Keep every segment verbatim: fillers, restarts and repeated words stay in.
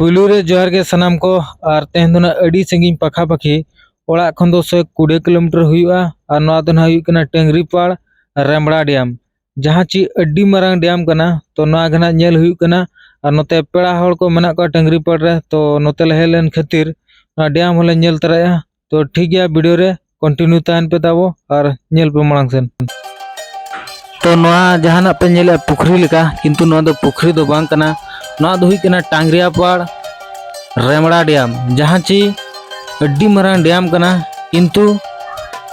ᱯᱩᱭᱞᱩ ᱨᱮ ᱡᱚᱦᱟᱨ ᱜᱮ ᱥᱟᱱᱟᱢ ᱠᱚ, ᱟᱨ ᱛᱮᱦᱮᱧ ᱫᱚ ᱱᱟᱜ ᱟᱹᱰᱤ ᱥᱟᱺᱜᱤᱧ ᱯᱟᱠᱷᱟ ᱯᱟᱹᱠᱷᱤ ᱚᱲᱟᱜ ᱠᱷᱚᱱ ᱫᱚ ᱥᱚᱭ ᱠᱩᱲᱤ ᱠᱤᱞᱳᱢᱤᱴᱟᱨ ᱦᱩᱭᱩᱜᱼᱟ, ᱟᱨ ᱱᱚᱣᱟ ᱫᱚ ᱱᱟᱜ ᱦᱩᱭᱩᱜ ᱠᱟᱱᱟ ᱴᱟᱹᱝᱨᱤᱯᱟᱲ ᱨᱮᱢᱲᱟ ᱰᱮᱢ, ᱡᱟᱦᱟᱸ ᱪᱮ ᱟᱹᱰᱤ ᱢᱟᱨᱟᱝ ᱰᱮᱢ ᱠᱟᱱᱟ᱾ ᱛᱚ ᱱᱚᱣᱟ ᱜᱮ ᱱᱟᱜ ᱧᱮᱞ ᱦᱩᱭᱩᱜ ᱠᱟᱱᱟ, ᱟᱨ ᱱᱚᱛᱮ ᱯᱮᱲᱟ ᱦᱚᱲ ᱠᱚ ᱢᱮᱱᱟᱜ ᱠᱚᱣᱟ ᱴᱟᱹᱝᱨᱤᱯᱟᱲ ᱨᱮ, ᱛᱚ ᱱᱚᱛᱮ ᱞᱮ ᱦᱮᱡ ᱞᱮᱱ ᱠᱷᱟᱹᱛᱤᱨ ᱱᱚᱣᱟ ᱰᱮᱢ ᱦᱚᱸᱞᱮ ᱧᱮᱞ ᱛᱚᱨᱟᱭᱟ᱾ ᱛᱚ ᱴᱷᱤᱠ ᱜᱮᱭᱟ, ᱵᱷᱤᱰᱤᱭᱳ ᱨᱮ ᱠᱚᱱᱴᱤᱱᱤᱭᱩ ᱛᱟᱦᱮᱱ ᱯᱮ ᱛᱟᱵᱚ ᱟᱨ ᱧᱮᱞ ᱯᱮ ᱢᱟᱲᱟᱝ ᱥᱮᱱ᱾ ᱛᱚ ᱱᱚᱣᱟ ᱡᱟᱦᱟᱱᱟᱜ ᱯᱮ ᱧᱮᱞᱮᱫᱼᱟ ᱯᱩᱠᱷᱨᱤ ᱞᱮᱠᱟ, ᱠᱤᱱᱛᱩ ᱱᱚᱣᱟ ᱫᱚ ᱯᱩᱠᱷᱨᱤ ᱫᱚ ᱵᱟᱝ ᱠᱟᱱᱟ᱾ ᱱᱚᱣᱟ ᱫᱚ ᱦᱩᱭᱩᱜ ᱠᱟᱱᱟ ᱴᱟᱝᱜᱽᱨᱤᱭᱟᱯᱟᱲ ᱨᱮᱢᱲᱟ ᱰᱮᱢ, ᱡᱟᱦᱟᱸ ᱪᱮ ᱟᱹᱰᱤ ᱢᱟᱨᱟᱝ ᱰᱮᱢ ᱠᱟᱱᱟ, ᱠᱤᱱᱛᱩ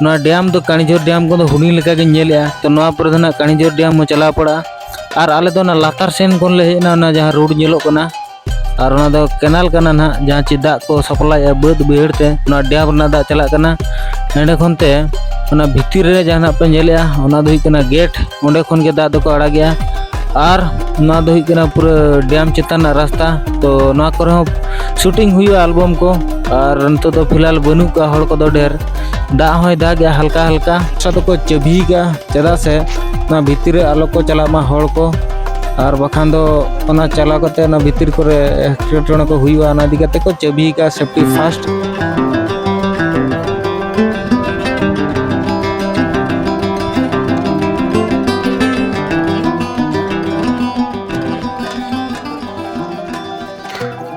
ᱱᱚᱣᱟ ᱰᱮᱢ ᱫᱚ ᱠᱟᱹᱬᱤᱡᱷᱚᱨ ᱰᱮᱢ ᱠᱚᱫᱚ ᱦᱩᱰᱤᱧ ᱞᱮᱠᱟ ᱜᱮᱧ ᱧᱮᱞᱮᱫᱼᱟ᱾ ᱛᱚ ᱱᱚᱣᱟ ᱯᱚᱨᱮ ᱫᱚ ᱱᱟᱜ ᱠᱟᱹᱬᱤᱡᱷᱚᱨ ᱰᱮᱢ ᱦᱚᱸ ᱪᱟᱞᱟᱣ ᱯᱟᱲᱟᱜᱼᱟ᱾ ᱟᱨ ᱟᱞᱮ ᱫᱚ ᱚᱱᱟ ᱞᱟᱛᱟᱨ ᱥᱮᱱ ᱠᱷᱚᱱ ᱞᱮ ᱦᱮᱡ ᱮᱱᱟ, ᱚᱱᱟ ᱡᱟᱦᱟᱸ ᱨᱳᱰ ᱧᱮᱞᱚᱜ ᱠᱟᱱᱟ, ᱟᱨ ᱚᱱᱟ ᱫᱚ ᱠᱮᱱᱟᱞ ᱠᱟᱱᱟ ᱱᱟᱦᱟᱜ, ᱡᱟᱦᱟᱸ ᱪᱮ ᱫᱟᱜ ᱠᱚ ᱥᱟᱯᱞᱟᱭᱮᱫᱼᱟ ᱵᱟᱹᱫᱽ ᱵᱟᱹᱭᱦᱟᱹᱲ ᱛᱮ, ᱚᱱᱟ ᱰᱮᱢ ᱨᱮᱱᱟᱜ ᱫᱟᱜ ᱪᱟᱞᱟᱜ ᱠᱟᱱᱟ᱾ ᱱᱚᱸᱰᱮ ᱠᱷᱚᱱ ᱛᱮ ᱚᱱᱟ ᱵᱷᱤᱛᱤᱨ ᱨᱮ ᱡᱟᱦᱟᱱᱟᱜ ᱯᱮ ᱧᱮᱞᱮᱫᱼᱟ, ᱚᱱᱟ ᱫᱚ ᱦᱩᱭᱩᱜ ᱠᱟᱱᱟ ᱜᱮᱴ, ᱚᱸᱰᱮ ᱠᱷᱚᱱ ᱜᱮ ᱫᱟᱜ ᱫᱚᱠᱚ ᱟᱲᱟᱜᱮᱜᱼᱟ᱾ ᱟᱨ ᱱᱚᱣᱟ ᱫᱚ ᱦᱩᱭᱩᱜ ᱠᱟᱱᱟ ᱯᱩᱨᱟᱹ ᱰᱮᱢ ᱪᱮᱛᱟᱱ ᱨᱮᱱᱟᱜ ᱨᱟᱥᱛᱟ᱾ ᱛᱚ ᱱᱚᱣᱟ ᱠᱚᱨᱮ ᱦᱚᱸ ᱥᱩᱴᱤᱝ ᱦᱩᱭᱩᱜᱼᱟ ᱮᱞᱵᱟᱢ ᱠᱚ, ᱟᱨ ᱱᱤᱛᱚᱜ ᱫᱚ ᱯᱷᱤᱞᱦᱟᱞ ᱵᱟᱹᱱᱩᱜ ᱠᱚᱣᱟ ᱦᱚᱲ ᱠᱚᱫᱚ ᱰᱷᱮᱨ, ᱫᱟᱜ ᱦᱚᱸᱭ ᱫᱟᱜᱮᱜᱼᱟ ᱦᱟᱞᱠᱟ ᱦᱟᱞᱠᱟ, ᱚᱱᱟ ᱫᱚᱠᱚ ᱪᱟᱹᱵᱤ ᱠᱟᱜᱼᱟ᱾ ᱪᱮᱫᱟᱜ ᱥᱮ ᱱᱚᱣᱟ ᱵᱷᱤᱛᱤᱨ ᱨᱮ ᱟᱞᱚ ᱠᱚ ᱪᱟᱞᱟᱜ ᱢᱟ ᱦᱚᱲ ᱠᱚ, ᱟᱨ ᱵᱟᱠᱷᱟᱱ ᱫᱚ ᱚᱱᱟ ᱪᱟᱞᱟᱣ ᱠᱟᱛᱮ ᱚᱱᱟ ᱵᱷᱤᱛᱤᱨ ᱠᱚᱨᱮ ᱮᱴᱠᱮᱴᱚᱬᱮ ᱠᱚ ᱦᱩᱭᱩᱜᱼᱟ᱾ ᱚᱱᱟ ᱤᱫᱤ ᱠᱟᱛᱮ ᱠᱚ ᱪᱟᱹᱵᱤ ᱠᱟᱜᱼᱟ, ᱥᱮᱯᱴᱤ ᱯᱷᱟᱥᱴ᱾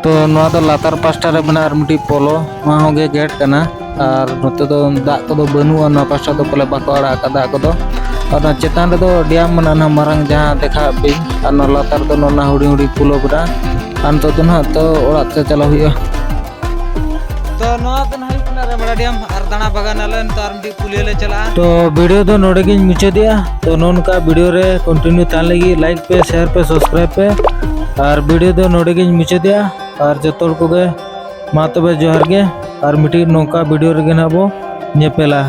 ᱛᱚ ᱱᱚᱣᱟ ᱫᱚ ᱞᱟᱛᱟᱨ ᱯᱟᱥᱴᱟ ᱨᱮ ᱢᱮᱱᱟᱜᱼᱟ ᱟᱨ ᱢᱤᱫᱴᱤᱡ ᱯᱳᱞᱳ, ᱱᱚᱣᱟ ᱦᱚᱸ ᱜᱮ ᱜᱮᱴ ᱠᱟᱱᱟ᱾ ᱟᱨ ᱱᱚᱛᱮ ᱫᱚ ᱫᱟᱜ ᱠᱚᱫᱚ ᱵᱟᱹᱱᱩᱜᱼᱟ, ᱱᱚᱣᱟ ᱯᱟᱥᱴᱟ ᱫᱚ ᱯᱟᱞᱮ ᱵᱟᱠᱚ ᱟᱲᱟᱜ ᱟᱠᱟᱫ ᱫᱟᱜ ᱠᱚᱫᱚ᱾ ᱟᱨ ᱚᱱᱟ ᱪᱮᱛᱟᱱ ᱨᱮᱫᱚ ᱰᱮᱢ ᱢᱮᱱᱟᱜᱼᱟ, ᱱᱟᱦᱟᱜ ᱢᱟᱨᱟᱝ ᱡᱟᱦᱟᱸ ᱫᱮᱠᱷᱟᱜ ᱵᱤᱱ, ᱟᱨ ᱚᱱᱟ ᱞᱟᱛᱟᱨ ᱫᱚ ᱱᱚᱣᱟ ᱦᱩᱰᱤᱧ ᱦᱩᱰᱤᱧ ᱯᱳᱞᱳ ᱢᱮᱱᱟᱜᱼᱟ᱾ ᱟᱨ ᱱᱤᱛᱚᱜ ᱫᱚ ᱱᱟᱦᱟᱜ ᱛᱚ ᱚᱲᱟᱜ ᱛᱮ ᱪᱟᱞᱟᱣ ᱦᱩᱭᱩᱜᱼᱟ᱾ ᱛᱚ ᱱᱚᱣᱟ ᱫᱚ ᱱᱟᱦᱟᱜ ᱦᱩᱭᱩᱜ ᱠᱟᱱᱟ ᱨᱮᱢᱲᱟ ᱰᱮᱢ, ᱟᱨ ᱫᱟᱬᱟ ᱵᱟᱜᱟᱱ ᱟᱞᱮ ᱱᱤᱛᱚᱜ ᱟᱨ ᱢᱤᱫᱴᱤᱡ ᱯᱩᱞᱤᱭᱟᱹ ᱞᱮ ᱪᱟᱞᱟᱜᱼᱟ᱾ ᱛᱚ ᱵᱷᱤᱰᱤᱭᱳ ᱫᱚ ᱱᱚᱰᱮ ᱜᱤᱧ ᱢᱩᱪᱟᱹᱫᱮᱜᱼᱟ᱾ ᱛᱚ ᱱᱚᱜᱼᱚ ᱱᱚᱝᱠᱟ ᱵᱷᱤᱰᱤᱭᱳ ᱨᱮ ᱠᱚᱱᱴᱤᱱᱤᱭᱩ ᱛᱟᱦᱮᱱ ᱞᱟᱹᱜᱤᱫ ᱞᱟᱭᱤᱠ ᱯᱮ, ᱥᱮᱭᱟᱨ ᱯᱮ, ᱥᱟᱵᱥᱠᱨᱟᱭᱤᱵ ᱯᱮ᱾ ᱟᱨ ᱵᱷᱤᱰᱤᱭᱳ ᱫᱚ ᱱᱚᱰᱮ ᱜᱤᱧ ᱢᱩᱪᱟᱹᱫᱮᱜᱼᱟ᱾ ᱟᱨ ᱡᱚᱛᱚ ᱦᱚᱲ ᱠᱚᱜᱮ ᱢᱟ ᱛᱚᱵᱮ ᱡᱚᱦᱟᱨ ᱜᱮ, ᱟᱨ ᱢᱤᱫᱴᱤᱡ ᱱᱚᱝᱠᱟ ᱵᱷᱤᱰᱤᱭᱳ ᱨᱮᱜᱮ ᱱᱟᱦᱟᱜ ᱵᱚ ᱧᱮᱯᱮᱞᱟ᱾